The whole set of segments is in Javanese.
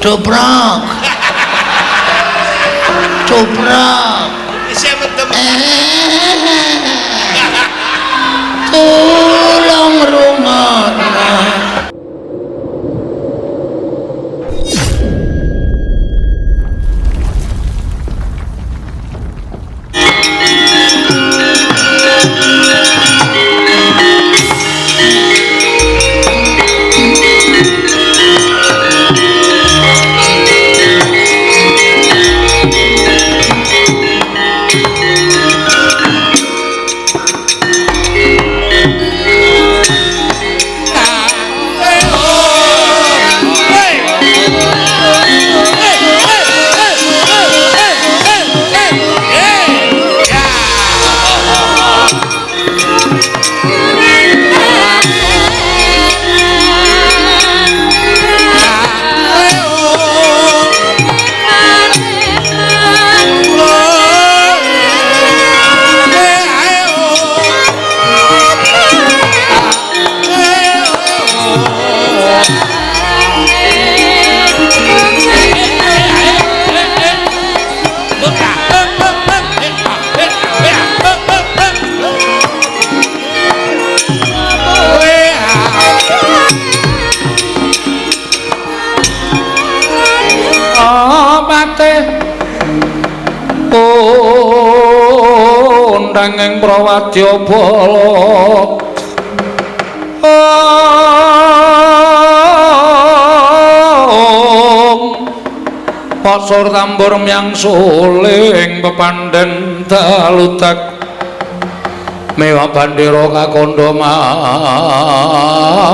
Dobrak. Dobrak. Isih mendem. Tulung rungokno. Kondanging prawadya bala pasur tambur myang suling pepandhen daludak mewah bandera kakandha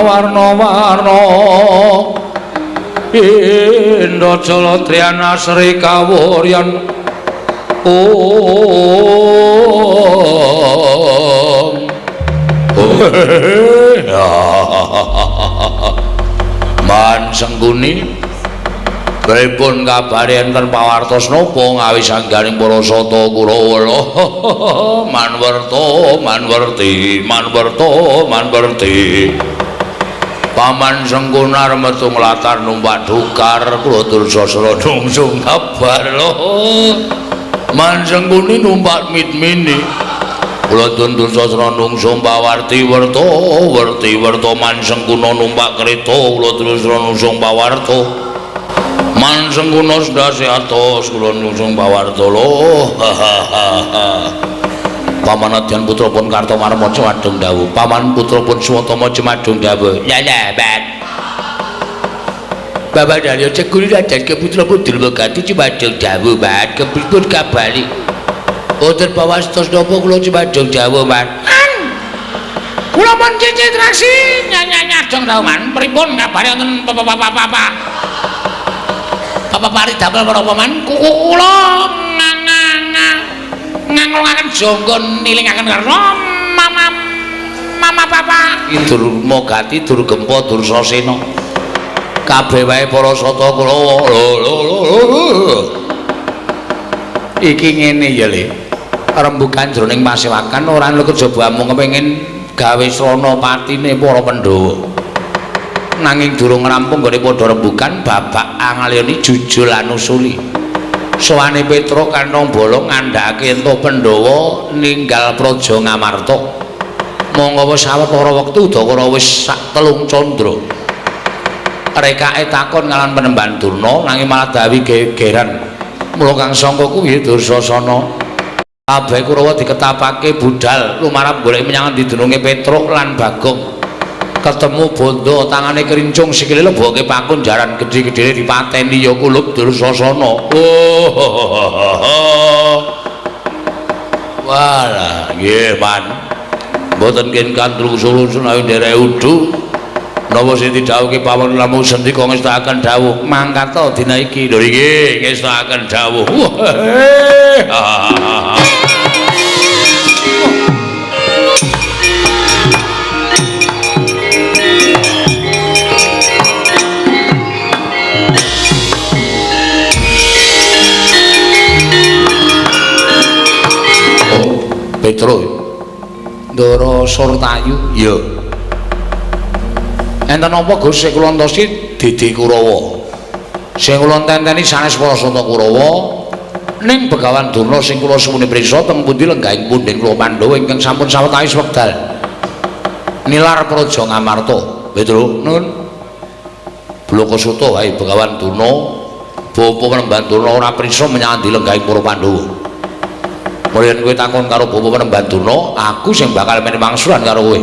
warna-warna Indra Jala Triana Sri Kawuryan. Om. Man Sengguni pripun kabare enten pawartos napa ngawis angganing para sata Kurawa? Manwerta manwerti manwerta manwerti. Paman Senggunar metu nglatar numpak dukar kula Dursasana nungsung kabar lho. Man Sengguni numpak mitmini kula Dursasana nungsung pawarti werta werti werta. Man Sengguna numpak kereta kula Dursasana nungsung pawarta. Man Sengguna sendase atos kula nungsung pawarta lho. Paman Adyan putra pun Kartomarma Cemadung dawuh. Paman putra pun Swatama Cemadung dawuh. Ya ya, Ban. Bapak Daryo Cegul Raden Keputra pun Durmagati Cemadung dawuh, Ban. Kepripun kabari? Wonten pawastos napa kula Cemadung dawuh, Man? Kula pun Citraksi nyanyanyadong dawuh, Man. Pripun kabare wonten papa-papa? Papa pari damel menapa, Man? Kuku kula nganglungaken jangga nilingaken karna mama mama papa Durmagati Durgempa Dursasena kabeh wae para sata Kurawa lho lho lho iki ngene ya Le, rembugan jroning pasewakan ora ana kejaba amung kepengin gawe srana patine para Pandhawa, nanging durung rampung nggone padha rembugan babak angalyani jujul anusuli. Sowane Petruk kantong bolong ngandhakake ento Pandhawa ninggal praja Ngamarta. Monggo wis sawetara wektu udakara wis sak telung candra. Rekake takon ngalan penemban Durna nanging malah dawi gegeran. Mula kang sangka kuwi Dursasana. Kabeh Kurawa diketapake budhal lumarap golek menyang endi dununge Petruk lan Bagong. Ketemu bondo tangane kerincung sikile leboke pakun jaran gedhe-gedhene dipateni ya kulup Dursasana. Oh. Walah, nggih, Pan. Mboten ken kandrung sulu sunawi nderek udu. Napa sing didhawuhke pawon namung sendika ngestakaken dawuh mangkata dina iki. Lho nggih, ngestakaken dawuh. Petro Ndara Surtayu. Iya. Enten apa Gusti kula entosi Didi Kurawa? Sing kula tenteni sanes para Sata Kurawa ning Begawan Durna sing kula suwuni prisa teng pundi lenggahing pundhen kula Pandhawa ingkang sampun sawetawis wekdal nilar Praja Ngamarta. Petro nun Blakasuta wae Begawan Durna, bapa Panembahan Durna ora prisa menyang endi lenggahing para Pandhawa. Mulane yen kowe takon karo bapa Panembahan Durna, aku sing bakal menehi wangsulan karo kowe.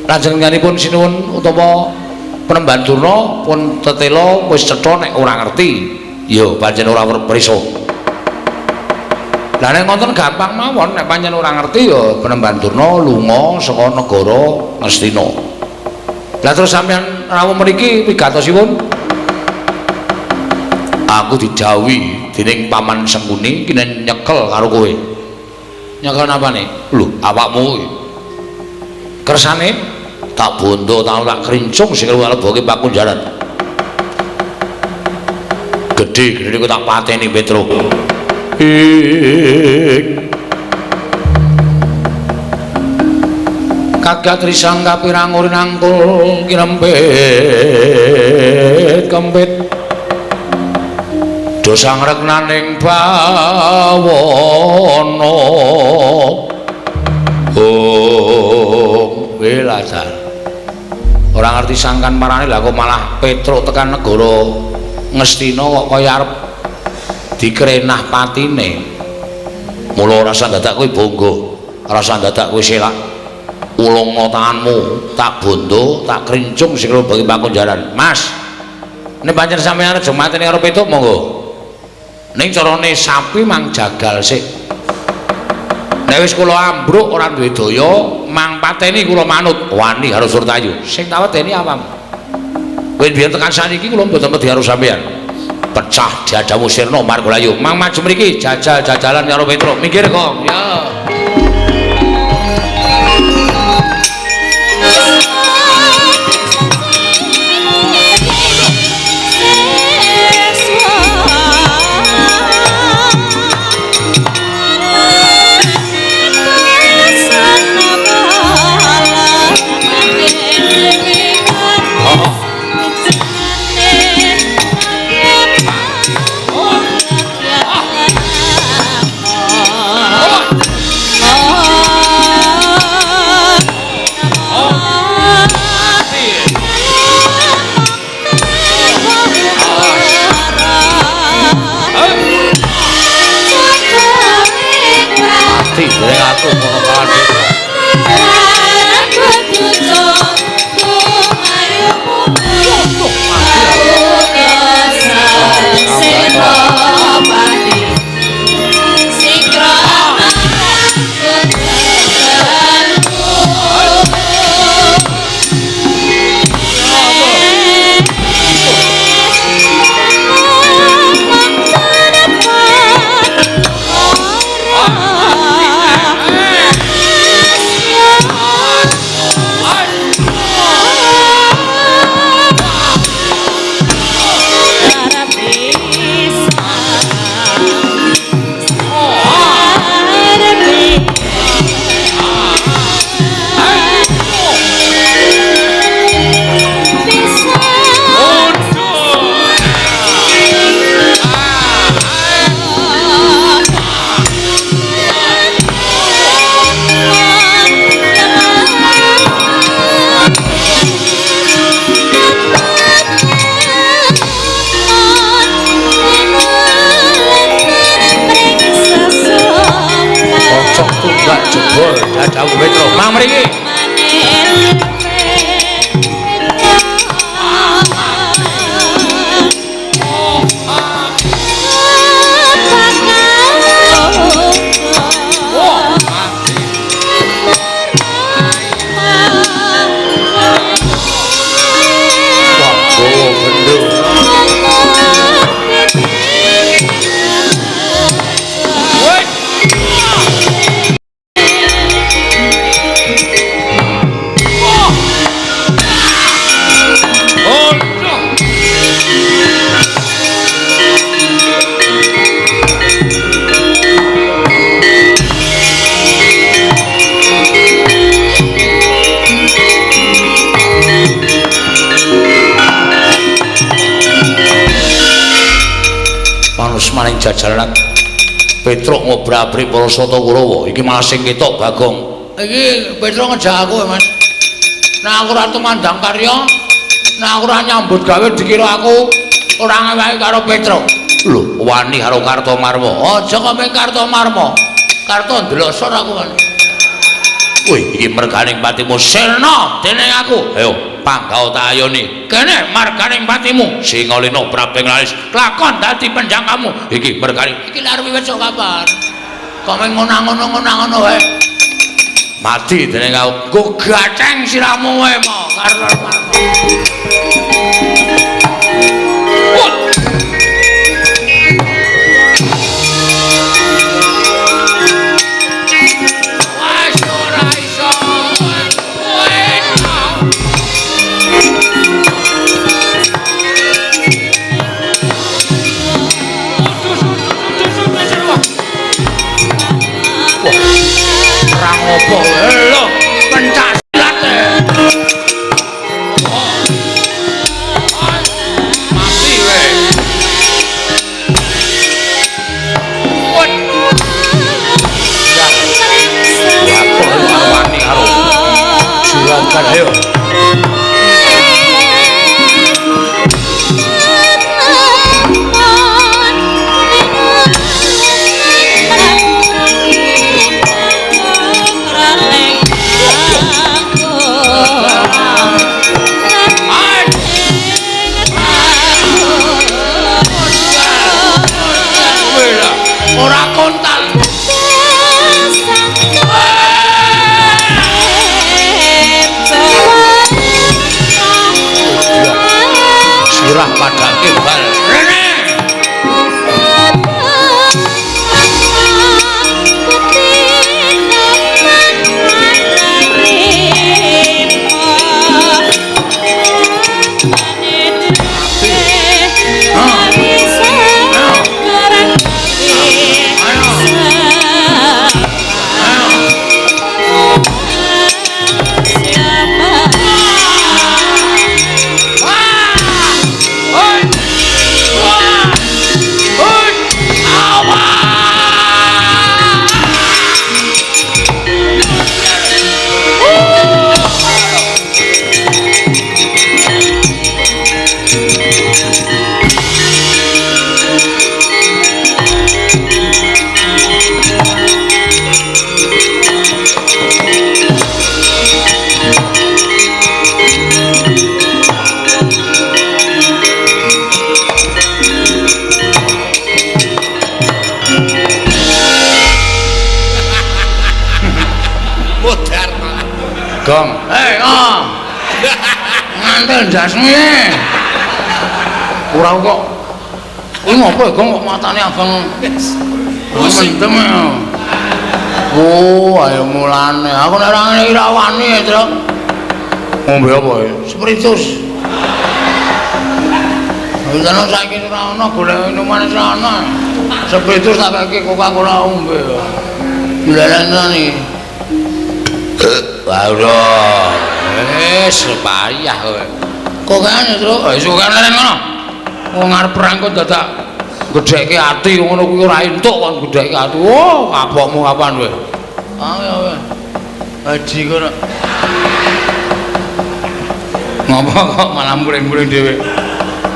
Panjenenganipun sinuwun utawa Panembahan Durna pun tetela wis cetha nek ora ngerti. Ya pancen ora prisa. Lah nek ngoten gampang mawon, nek pancen ora ngerti ya Panembahan Durna lunga saka negara Ngastina. Lah terus sampeyan rawuh mriki wigatosipun? Aku didhawuhi dening Paman Sengkuni kene nyekel karo kowe. Nyekel napane? Lho, awakmu kuwi. Kersane tak bondo tau tak krincung sing leboke pakunjaran. Gedhe-gedhe ku tak pateni Petro. Ing kagat risang kapirang nangkul kinempit kempit dosa ngreknaning bawana. Oh, welajar. Ora ngerti sangkan marane lah kok malah Petruk tekan negara Ngastina kok kaya arep dikrenah patine. Mula ora usah dadak kowe bangga, ora usah dadak kowe selak. Ulungna tanganmu, tak bondo, tak krincung sing bagi pakunjaran. Mas, nek pancen sampeyan aja mateni karo Petruk monggo. Ning carane sapi mang jagal sik. Nek wis kula ambruk ora duwe daya, mang pateni kula manut wani karo Surtayu. Sing tak wedeni awam. Kowe biyen tekan saniki kula mboten wedi karo sampeyan. Pecah dadamu sirna margalayu. Mang maju mriki jajal-jajalan karo Petruk. Minggir kok. Ya. Mang mriki. jajalan Petruk ngobrak-abrik para Sata Kurawa. Iki malah sing ketok Bagong. Iki Petruk ngejak aku, Mas. Nek aku ora tumandang karya, nek aku ora nyambut gawe dikira aku ora ngewehi karo Petruk. Lho, wani karo Kartomarma. Aja kok mung Kartomarma. Karto ndelosor aku kan. Wih, iki merganing patimu sirna dening aku. Ayo, panggah tak ayoni. Kene marganing patimu Singalina Prabing Laris. Lakon dadi penjangkamu. Iki merganing. Iki lha arep wiwit sok kapan? Kok mung ngono-ngono wae. Mati dening aku. Nggo gaceng siramu wae mo Kartomarma. Apa lho pencak silat mati we. Wani karo juragan ayo. Ora kontal. Sirah padake bal. Rene. Gong. Hei, oh. Ngantel ndasmu iki. Ora kok. Kuwi ngopo Gong kok matane abang mendem. Oh, ayo mulane. Aku nek ora ngene iki ra wani, Truk. Ngombe apa ya? Spiritus. Wis saiki ora ono golek minuman ora ono. Spiritus tak keki Coca-Cola ngombe. Lelene iki. Waduh, wis payah kowe. Kok kene, Truk? Wis kok leren ngono. Wong arep perang kok dadak gedhekke ati ngono kuwi ora entuk kon gedhekke ati. Oh, kapokmu kapan kowe? Ayo kowe. Haji kono. Ngopo kok malah muring-muring dhewe?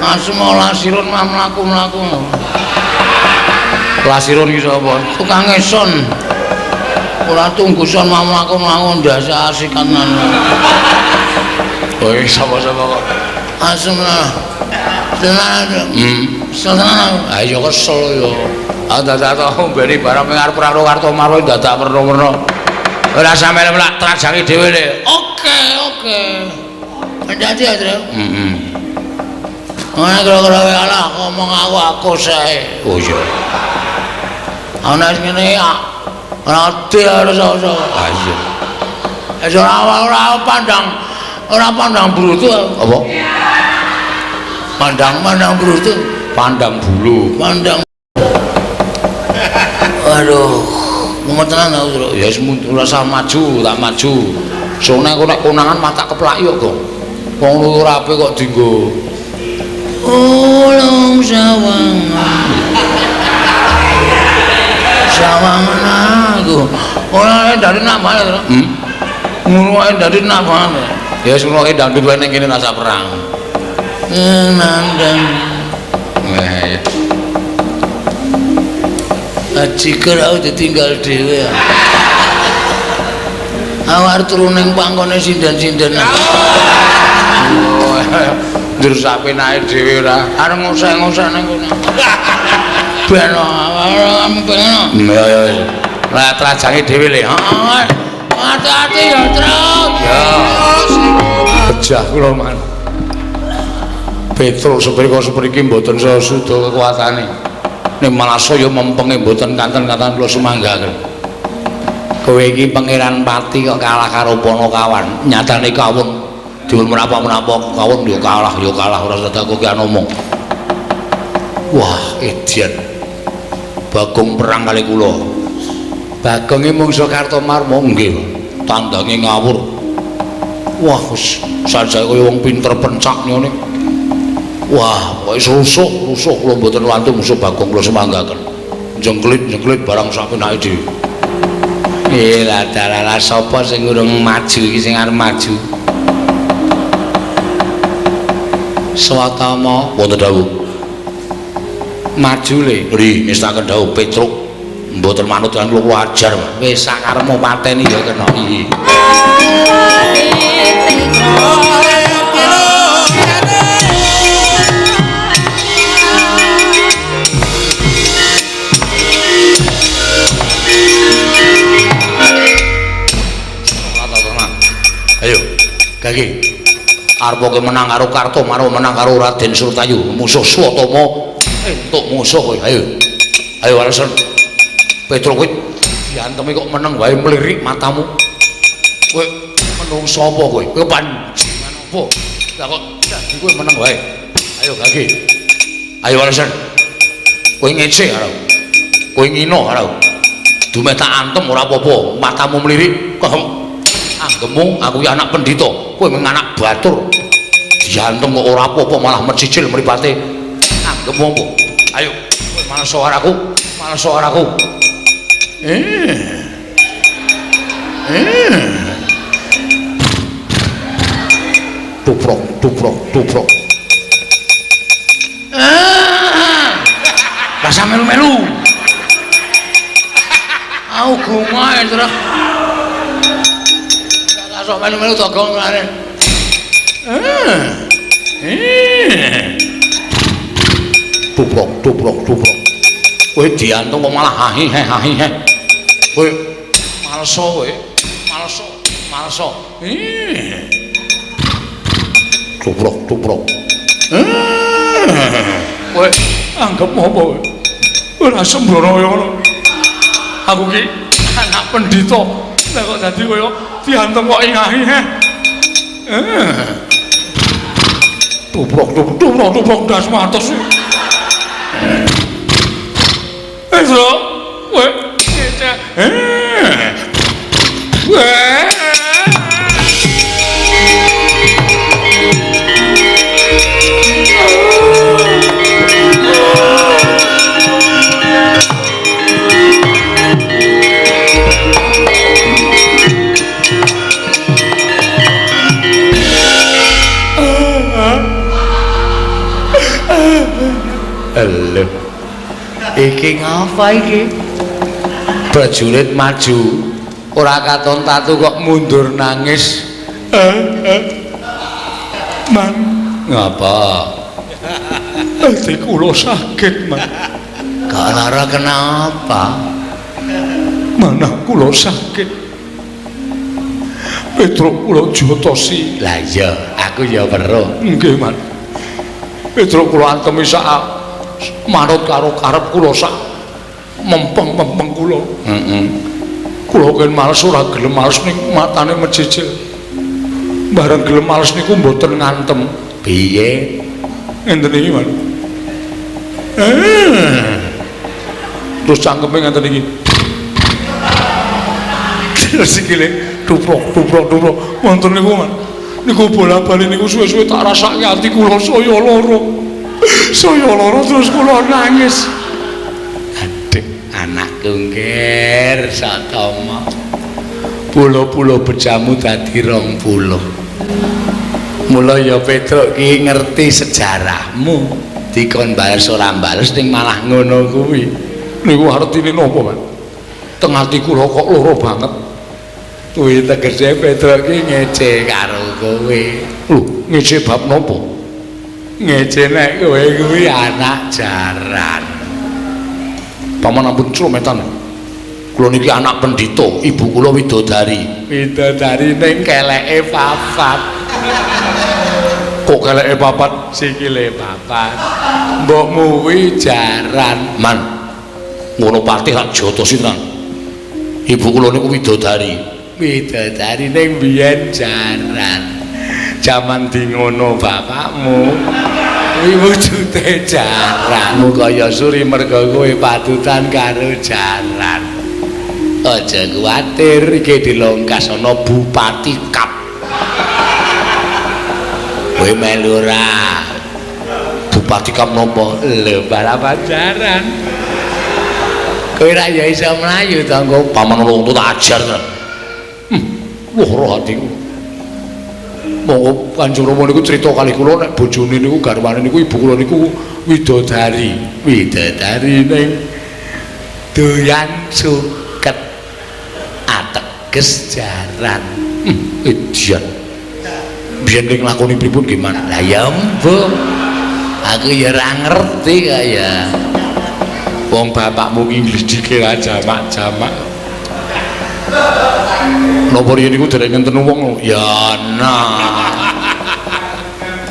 Asma lasirun mah mlaku-mlaku. Lasirun iki sapa? Tukang eson. Ora tunggu son mlaku-mlaku ndase asikan. Kowe sapa-sapa kok? Asem lah. Tenan. Tenan. Ayo kesel yo. Ah dadak to mbeni barang arep karo Kartomarwa dadak werna-werna. Ora sampe melak trajangi dhewe le. Oke, oke. Dadi ya, Tru. Heeh. Ora kira-kira alah ngomong aku sae. Oh iya. Ana sing ngene ya. Ora ati harus iso. Ha iya. Wis ora pandang brutu apa? Pandang brutu, pandang bulu, pandang. Aduh, mumet tenan aku, Tru. Ya wis ora usah maju, tak maju. Sone aku nek konangan mata keplak yo, Gong. Wong ora apik kok dienggo. Ulung sawang. Sawangan aku. Ora dari nak banget. Ngono ae dari nak banget. Ya wis ngono dangdut wae ning kene rasa perang. Nandang. Ya. Ajiker aku ditinggal dhewe. Awar turu ning pangkone sinden-sinden. Njur sapenake dhewe ora. Arep ngoseh-ngoseh ning kono. Ben awak ben. Ya ya wis. Lah trajange dhewe le. Heeh. Ati-ati ya, Truk. Ya. Bejah kula man. Petro seprika sepriki mboten saya suda kekuatane. Nek malah saya mempenge mboten kanten-kanten kula sumanggaken. Kowe iki Pangeran Pati kok kalah karo Panakawan. Nyatane kawon dhewe menapa-menapa kawon ya kalah ora usah kowe ngomong. Wah, edian. Bagong perang kali kula. Bagonge mungsuh Kartomarma nggih. Tandange ngawur. Wah, wis sajake kaya wong pinter pencak ngene. Wah, pokoke rusuh kula mboten wantu musuh Bagong kula semanggaken. Jengklit-jengklit barang sapenake dhewe. Lah dalah sapa sing urung maju iki sing arep maju? Swatama wonten dawuh. Maju le. Ri ngestaken dawuh Petruk mboten manut kan kula ajar. Wis sakarepmu pateni ya kena iki. Ayo, gage. Arep kowe menang karo Kartomarma, menang karo Raden Surtayu, musuh Swatama, entuk musuh kowe. Ayo. Ayo alasan. Petruk kowe diantemi kok meneng wae mlirik matamu. Kowe menungso apa kowe? Kowe panjenengan apa? Lah kok dadi kowe meneng wae. Ayo gage. Ayo alasan. Kowe ngece karo. Kowe ngino karo. Dumeh tak antem ora apa-apa, matamu mlirik kok anggemu aku ya anak pendhita, kowe mung anak batur. Diantem kok ora apa-apa malah mencicil mripate. Anggemu apa? Ayo, kowe males aku, males aku. Tuprok, tuprok, tuprok. Rasa melu-melu. Aku gungae, Truk. Sok melu-melu togong lare. Tuprok, tuprok, tuprok. Kowe diantung kok malah hahi he hahi he. Kowe malso kowe. Malso, malso. Tuprok, tuprok. Kowe anggap apa kowe? Ora sembrono kaya ngono. Aku ki anak pendhita. Lah kok dadi kaya diantem kok ingahi he. Tuprok tuprok tuprok tuprok das matos. Wis kowe ngecek. Lho. Iki ngapa iki? Prajurit maju, ora katon tatu kok mundur nangis. Man, ngapa? Ati kula sakit, Man. Kok lara kenapa? Manah kula sakit. Petruk kula jotosi. Lah iya, aku ya weruh. Nggih, Man. Petruk kula antemi sak manut karo karep kula sak mempeng-mempeng kula. Heeh. Kula ken males ora gelem males ning matane mecicil. Bareng gelem males niku mboten ngantem. Piye? Ngenten iki, Man. Terus cangkeme ngenten iki. Terus sikile tuprok tuprok tuprok wonten niku, Man. Niku bola-bali niku suwe-suwe tak rasake ati kula saya lara. Saya lara terus kula nangis. Aduh, anakku Atiku ngger Satama. Pulo-pulo bejamu dadi 20. Mula ya Petruk ki ngerti sejarahmu. Dikon bales ora bales ning malah ngono kuwi. Niku artine napa, Pak? Teng ati kula kok lara banget. Kuwi tegese Petruk ki ngece karo kowe. Lho, ngece bab napa? Ngece nek kowe kuwi anak jaran. Paman ampun clometan. Kula niki anak pendhita, ibu kula widodari. Widodari ning keleke papat. Kok keleke papat? Sikile papat. Mbokmu kuwi jaran. Man. Ngono patih rak jotos tenan. Ibu kula niku widodari. Widodari ning biyen jaran. Jaman di ngono bapakmu. Kuwi wujude jaran. Kaya suri merga kowe patutan karo jaran. Aja kuwatir iki dilongkas ana Bupati Kap. Kowe melu ora? Bupati Kap napa? Lho balapan jaran. Kowe ra ya iso mlayu to engko paman wong tak ajar tenan. Lara atiku. Monggo Kanjeng Rama niku crita kalih kula nek bojone niku garwane niku ibu kula niku widodari. Widodari ning doyan suket ateges jaran. Edian. Biyen ning nglakoni pripun nggih, Man? Lah ya mbuh. Aku ya ora ngerti kaya. Wong bapakmu ki nglidike ra jamak-jamak. Napa riyen niku dereng ngenten wong? Ya ana.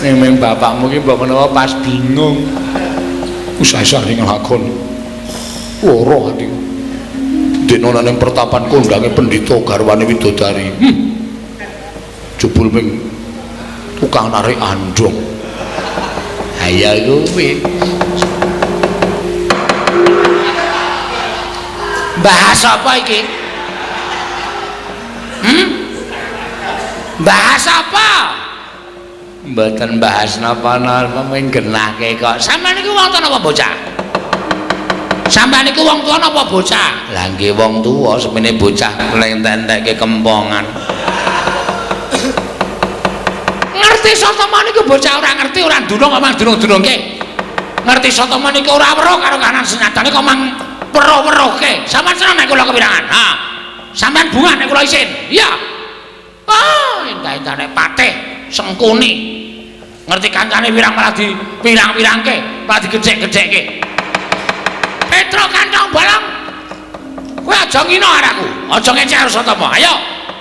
Ning meng bapakmu ki mbok menawa pas bingung. Usah-usah ning nglakoni. Lara atiku. Dekno nang pertapan kondange pendhita garwane widodari. Jebul ming tukang narik andong. Ha ya kuwi. Bahas apa iki? Bahas apa? Mboten bahas napa-napa mung genahke kok. Sampeyan niku wong tuwa napa bocah? Sampeyan niku wong tuwa napa bocah? Lah nggih wong tuwa, semene bocah entek-entekke kempongan. Ngerti Satama niku bocah ora ngerti ora ndunung kok mang dunung-dunungke. Ngerti Satama niku ora weruh karo kanan senyatane kok mang weruh-weruhke. Sampeyan seneng nek kula kepirangan? Ha. Sampeyan bunga nek kula isin. Iya. Ah, endah-endahne patih Sengkuni. Ngerti kancane wirang malah dipirang-pirangke, malah digecek-gecekke. Petruk kantong bolong. Kowe aja ngino araku, aja ngecek karo Satama. Ayo,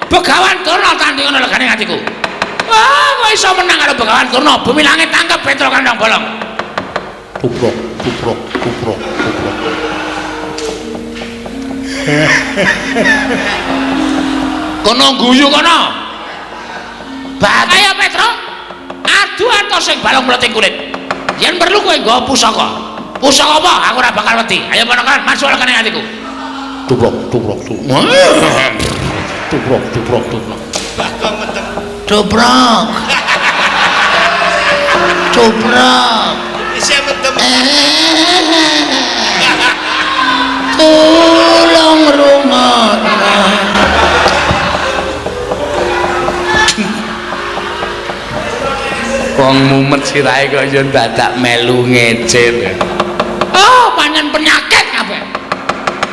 Begawan Durna tandingono legane atiku. Ah, kowe iso menang karo Begawan Durna, bumi langit tangkep Petruk kantong bolong. Tuprok, tuprok, tuprok, tuprok. Kono guyu kono. Ayo Petruk, adu atos sing balung mleting kulit. Yen perlu kowe nggawa pusaka. Pusaka apa? Aku ora bakal wedi. Ayo ponakan, masuk legane atiku. Tuprok, tuprok, tuprok. Tuprok, tuprok, tuprok. Bagong mendem. Tuprok. Tuprok. Isih mendem. Tulung rungokno. Wong mumet sirahe kok ya dadak melu ngecil. Oh, pancen penyakit kabeh.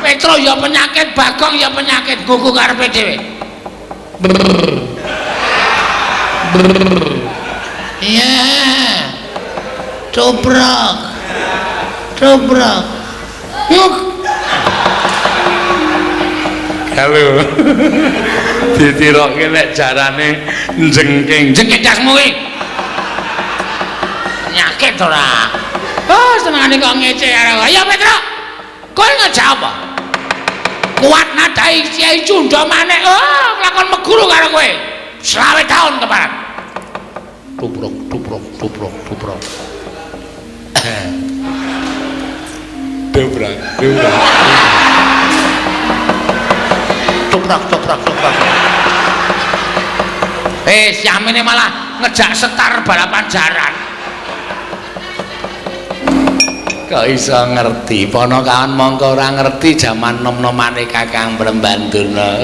Petro ya penyakit, Bagong ya penyakit, gugu karepe dhewe. Iya. Tubruk. Tubruk. Nguk. Halo. Ditirokke nek jarane njengking. Jengking dasmu kuwi. Penyakit ora. Oh, senengane kok ngece karo. Ayo Petro. Kowe ngejak apa? Kuat nadai Kyai Cunda Manik. Oh, nglakon meguru karo kowe. 20 tahun keparat. Tubruk, tubruk, tubruk, tubruk. Dobrak, dobrak. Tubruk, tubruk, tubruk. Yamene malah ngejak setar balapan jaran. Kok iso ngerti? Panakawan mongko ora ngerti jaman nom-nomane Kakang Brembandurna.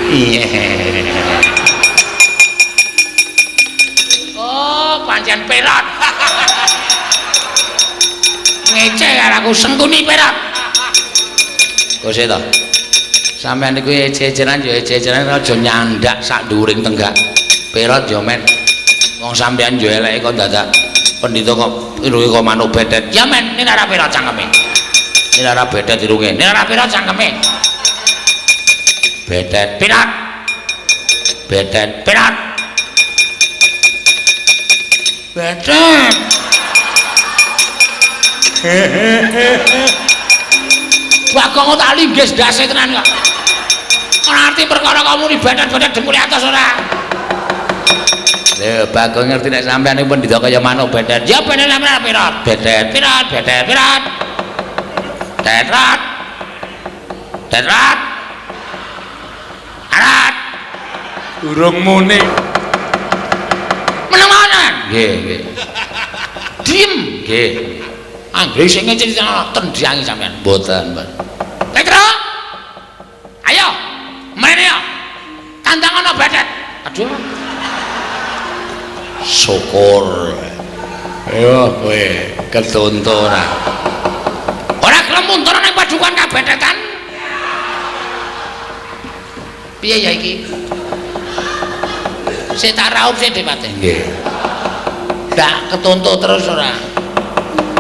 Iya. Oh, pancen perot. Ngece karo aku Sengkuni perot. Kok sik to? Sampeyan niku ece-ecenan ya ece-ecenan aja nyandak sak dhuwuring tenggak. Perot ya men. Wong sampeyan ya eleke kok dadak pendhita kok irunge kok manuk betet. Ya men, nek ora perot cangkeme. Nek ora betet irunge. Nek ora perot cangkeme. Betet. Perot. Betet. Perot. Betet. Bagong tak linggis ndase tenan kok. Ora ngerti perkara kamu ni betet-betet dengkule atas ora. Lho, Bagong ngerti nek sampeyan niku pendhita kaya manuk betet. Ya bener sampeyan perot. Betet. Perot, betet, perot. Tetrat. Tetrat. Arat. Durung muni. Meneng mawon. Nggih, nggih. Diem. Nggih. Anggere sing ngece tendyangi sampean. Mboten, Mbak. Petro. Ayo, mrene yo. Tandang ana betet. Aduh. Syukur. Ayo kowe ketonto ora. Ora gelem mundur ning padukan kabetetan. Piye ya iki? Sik tak raup sik Depate. Nggih. Ndak ketonto terus ora.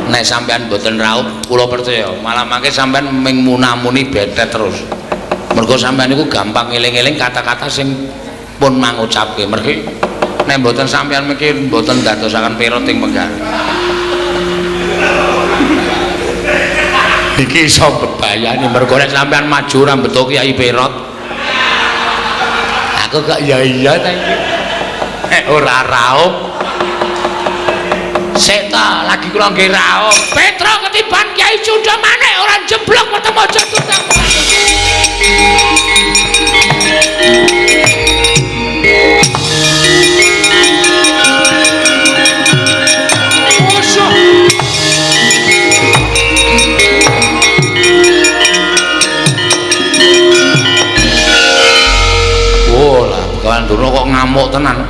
Nek sampean mboten raup, kula percaya malah mangke sampean ming munamuni betet terus. Mergo sampean niku gampang ngeling-eling kata-kata sing pun mangucapke. Mergi nek mboten sampean mikir mboten dadosaken perot ing penggal. Iki iso bebayani mergo nek sampean maju ora mbeto Kyai Perot. Aku kok ya iya ta iki. Nek ora raup. Sik ta, lagi kula nggih raup. Petro ketiban Kyai Cunda manik ora jeblok ketemu aja tutang. Oh lah, Begawan Durna kok ngamuk tenan.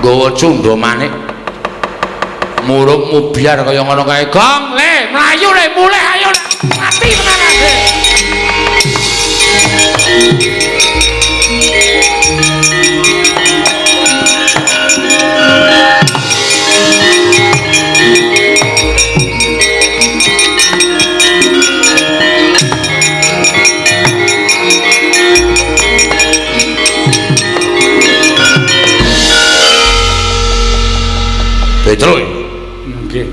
Nggawa cunda manik. Muruk mubyar kaya ngono kae. Gong, le, mlayu le, mulih ayo. Mati tenan ade. Petro. Nggih.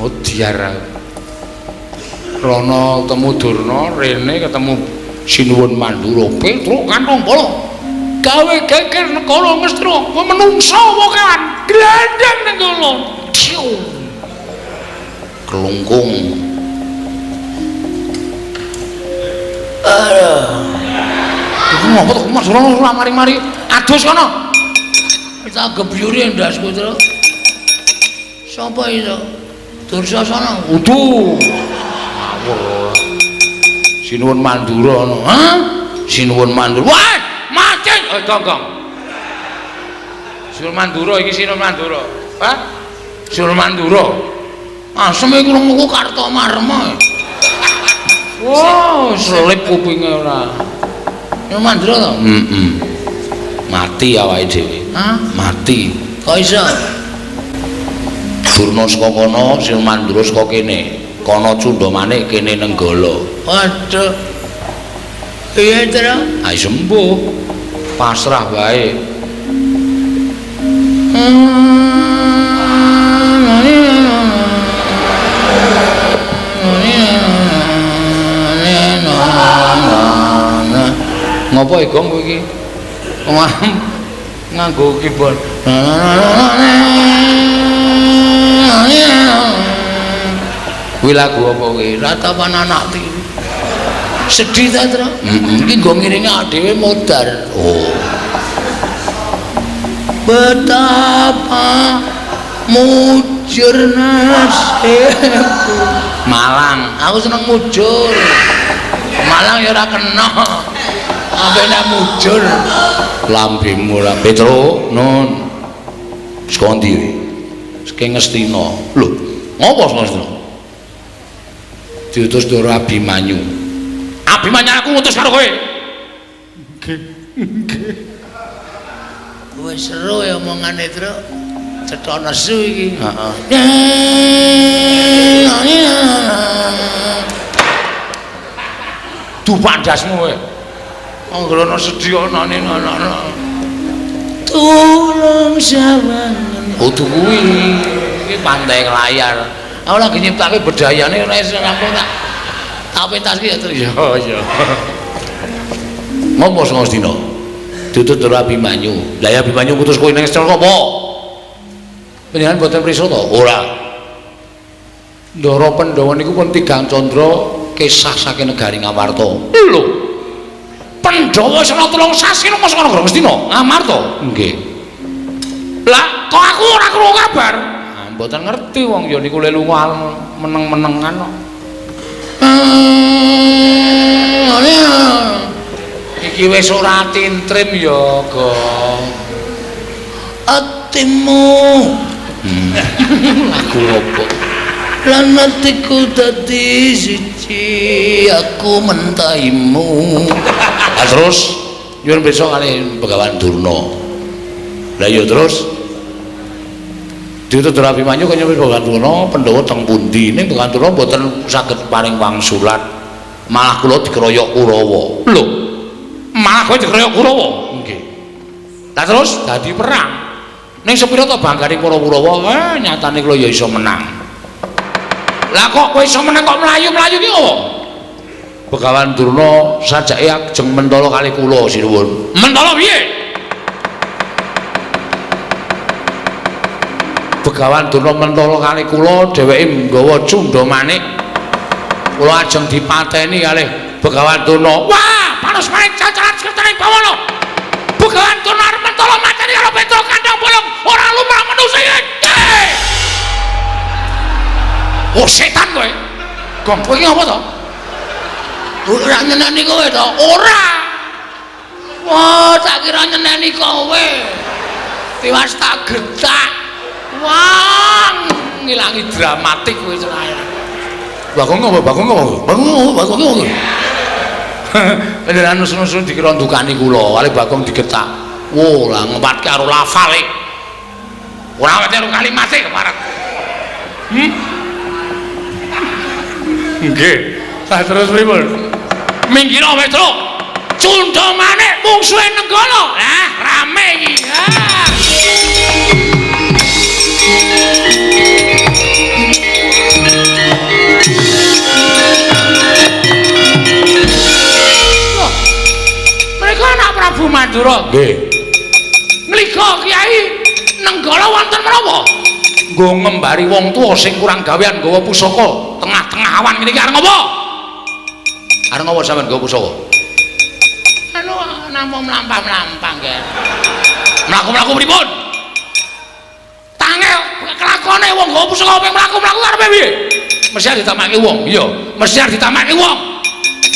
Oh diar aku. Rono temu Durna, rene ketemu Sinuwun Mandura. Petro kantong polo. Gawe geger negara Ngastina, kowe menungsa apa kawan? Glandang ning kono. Ciu. Kelungkung. Iku ngopo to Mas Rono ora mari-mari adus kono. Tak gebyuri ndasku, Tru. Sapa itu? Dursasana. Udu. Ngawur. Sinuwun Mandura ngono. Hah? Sinuwun Mandura. Wah, mati. Eh, gong, gong. Sinuwun Mandura iki Sinuwun Mandura. Hah? Sinuwun Mandura. Asem iki krungu Kartomarma. Wah, selip kupinge ora. Sinuwun Mandura to? Heeh. Mati awake dhewe. Hah? Mati. Kok iso? Durna saka kono, Sinuwun Mandura saka kene. Kono cunda manik, kene Nenggala. Waduh. Piye, Tru? Ayo sembuh. Pasrah wae. Ngopo Gong kowe iki? Nganggo keyboard. Kuwi lagu apa kuwi? Ratapan anak tiri. Sedih ta, Tru? Heeh. Iki nggo ngiringi dhewe modar. Oh. Betapa mudahnya Mujur nasibku. Malang, aku seneng mujur. Malang ya ora kena. Ambene mujur. Lambemu lah Petro, nun. Saka ndi? Saking Ngastina. Lho, ngopo saka Ngastina? Diutus Ndara Abimanyu. Abimanyu aku ngutus karo kowe. Nggih. Nggih. Wis seru ya omongane, Truk. Cetha nesu iki. Heeh. Dupak ndasmu kowe. Anggere ana sedih anane ngono. Tulung sawangan. Kudu kuwi. Iki pantai layar. Aku lagi nyiptake bedayane ora iso rampung tak. Tak pentas ki ya, Truk. Ya ya. Ngopo saka Ngastina? Diutus Ndara Abimanyu. Lah ya Abimanyu ngutus kowe ning Ngastina apa? Panjenengan boten prisa to? Ora. Ndara Pandhawa niku pun tigang candra kesah saking negari Ngamarta. Lho. Pandhawa sena 3 sasi nang saka negara Ngastina, Ngamarta. Nggih. Lah, kok aku ora krungu kabar? Ah, mboten ngerti wong ya niku le lunga meneng-menengan kok. Iki wis ora tintrim ya, Gong. Atimu. Lagu opo? Lan atiku dadi siji, aku mentaimu. Lah terus nyuwun pirsa kalih Begawan Durna. Lah ya terus diutus Ndara Abimanyu kaya nyuwun Begawan Durna, Pandhawa teng pundi? Ning Begawan Durna mboten saged paring wangsulan. Malah kula dikeroyok Kurawa. Lho. Malah kowe dikeroyok Kurawa? Nggih. Lah terus dadi perang. Ning sepira to bangganing para Kurawa, nyatane kula ya iso menang. Lah kok kowe iso menang kok mlayu-mlayu ki opo? Begawan Durna sajake ajeng mentala kalih kula sinuwun. Mentala piye? Begawan Durna mentala kalih kula, dheweke nggawa cundha manik. Kula ajeng dipateni kalih Begawan Durna. Wah, panus manik cacaran sekertane bawana. Begawan Durna arep mentala mateni karo Petro Kandang Bolong, ora lumrah manusa iki. Oh setan kowe. Gong, kowe iki apa to? Ora nyeneni kowe to? Ora. Wah, tak kira nyeneni kowe. Tiwas tak getak. Wah, ngilangi dramatik kowe ora. Bagong apa? Bagong apa? Bagong apa? Bagong apa? Panjenengan nusun-nusun dikira ndukani kula, kali Bagong digetak. Wo, lah ngempatke karo lafale. Ora wete karo kalimate keparek. Nggih. Lah terus pripun? Minggiro Petro. Cundha manik mungsuhe Nenggala. Lah, rame iki. Ah. Loh, mereka anak Prabu Mandura. Nggih. Ngliga Kyai Nenggala wonten menapa? Nggo ngembari wong tuwa sing kurang gawean nggawa pusaka tengah-tengah awan ngene iki arep ngopo? Arep ngopo sampean nggawa pusaka? Anu nampa mlampah-mlampah nggih. Mlaku-mlaku pripun? Tangel kelakone wong nggawa pusaka ping mlaku-mlaku arepe piye? Mesti arep ditamake wong. Iya, mesti arep ditamake wong.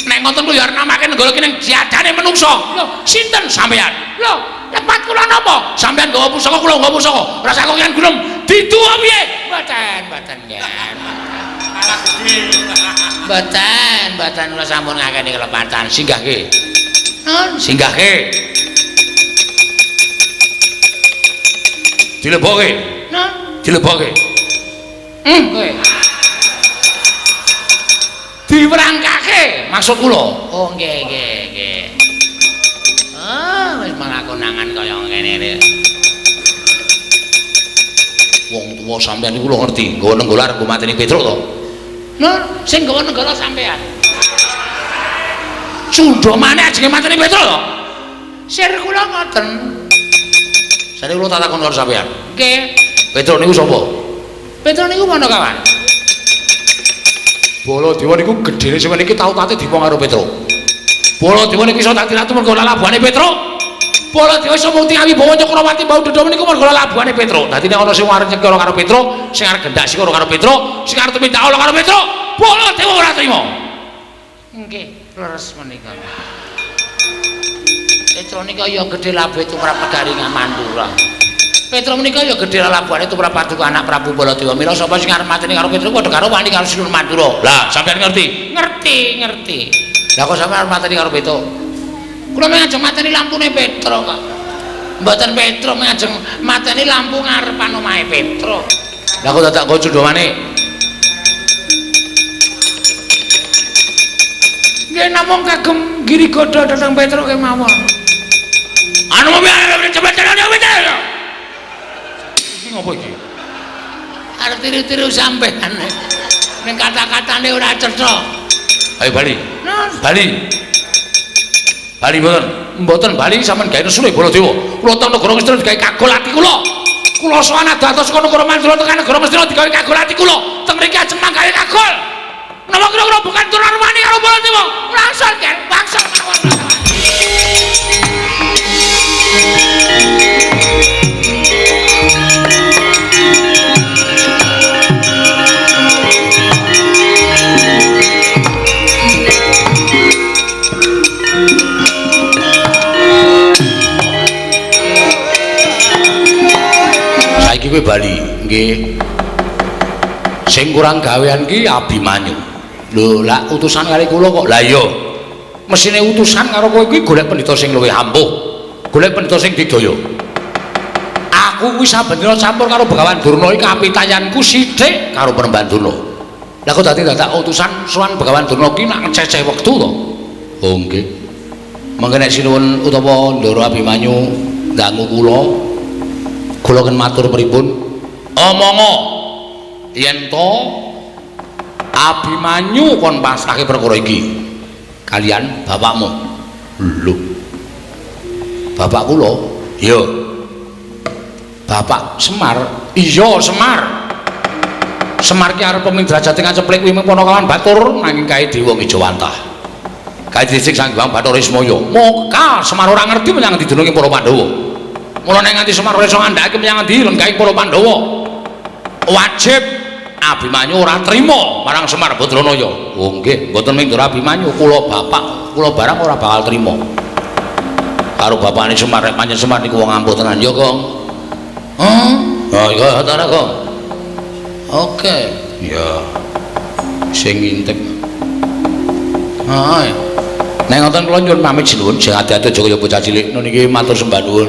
Nek ngoten kuwi ya arep namake Nenggala ki ning jadane menungsa. Lho, sinten sampean? Lho, lepat kula napa? Sampean nggawa pusaka kula nggawa pusaka. Rasa kok yen gunung diduwa piye? Mboten, mboten nggih. Mboten, mboten kula sampun ngakeni kelepatan. Singgahke. Nun, singgahke. Dilebokke. Nun, dilebokke. Kowe. Diwerangkake maksud kula. Oh, nggih, nggih, nggih. Ah, wis malah konangan kaya ngene iki. Wong tuwa sampean niku lho ngerti, nggawa Nenggala arep mateni Petruk to. Nun, sing nggawa Nenggala sampean. Cundha maneh ajenge mateni Petruk to? Sir kula ngoten. Sane kula tak takon karo sampean. Nggih. Petruk niku sapa? Petruk niku Panakawan. Baladewa niku gedhene sampeyan iki tau tate dipong karo Petruk. Baladewa niku iso dadi ratu mergo lalabuhane Petruk. Baladewa iso mukti awibawa Cakrawati bau dada menika merga lelabuhane Petruk. Dadi nek ana sing arep nyekara karo Petruk, sing arep gendak sikara karo Petruk, sing arep tumindak ala karo Petruk, Baladewa ora trima. Nggih, leres menika. Petruk nika ya gedhe labuhe tumrap negari Mandura. Petruk menika ya gedhe lelabuhane tumrap paduka anak Prabu Baladewa. Mila sapa sing arep mateni karo Petruk padha karo wani karo Sinuwun Mandura. Lah, sampeyan ngerti? Ngerti, ngerti. Lah kok sampeyan arep mateni karo Petruk? Kula mung ajeng mateni lampune Petruk kok. Mboten Petruk mung ajeng mateni lampu ngarepan omahe Petruk. Lah kok dadak kok cundhawane? Nggih namung kagem giri godha dhateng Petruk kemawon. Anu iki ngopo iki? Arep tiru-tiru sampean. Ning kata-katane ora cetha. Ayo bali. Bali. Bali mboten. Mboten bali sampean gawe nesune Baladewa. Kula teng negara Ngastina digawe kagol ati kula. Kula sowan adatos saka negara Mandura tekan negara Ngastina digawe kagol ati kula. Teng mriki ajeng manggawe kagol. Napa kira-kira bukan turunan wani karo Baladewa? Langsung kan, langsung mawon. Saiki kowe bali, nggih. Sing kurang gawean ki Abimanyu. Lho, lak utusan kali kula kok. Lah iya. Mesine utusan karo kowe kuwi golek pendhita sing luwih ampuh. Golek pendhita sing digdaya. Aku kuwi saben dina campur karo Begawan Durna iki kapitayanku sithik karo Penemban Durna. Lah kok dadi dadak utusan sowan Begawan Durna ki nak ngececeh wektu to? Oh nggih. Mangke nek sinuwun utawa Ndara Abimanyu ndangu kula, kula ken matur pripun? Omongo yen to Abimanyu kon pasrahke perkara iki kalian bapakmu. Lho. Bapak kula? Iya. Bapak Semar? Iya, Semar. Semar ki arep pemidrajate ngaceplik kuwi ponokawan batur nanging kae dewa Ngejawantah. Kae dhisik Sang Hyang Bathara Ismaya. Moka Semar ora ngerti menyang endi dununge para Pandhawa. Mula nek nganti Semar ora iso ngandhakake menyang endi lenggahing para Pandhawa. Wajib Abimanyu ora trima marang Semar Badranaya. Oh nggih, mboten mung Ndara Abimanyu, kula bapak, kula barang ora bakal trima. Karo bapakne Semar, nek pancen Semar niku wong ampuh tenan ya, Gong. Hah? Oh iya, ta Gong. Oke. Ya. Sing ngintip. Ha. Nek ngoten kula nyuwun pamit sinuwun, sing ati-ati aja kaya bocah cilik. Nun iki matur sembah nuwun.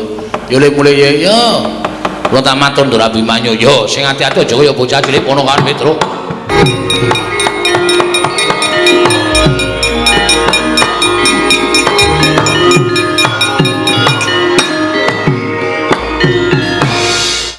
Ya le mulih ya. Ya. Kula tak matur Ndara Abimanyu. Ya, sing ati-ati aja kaya bocah cilik pono karo Petruk.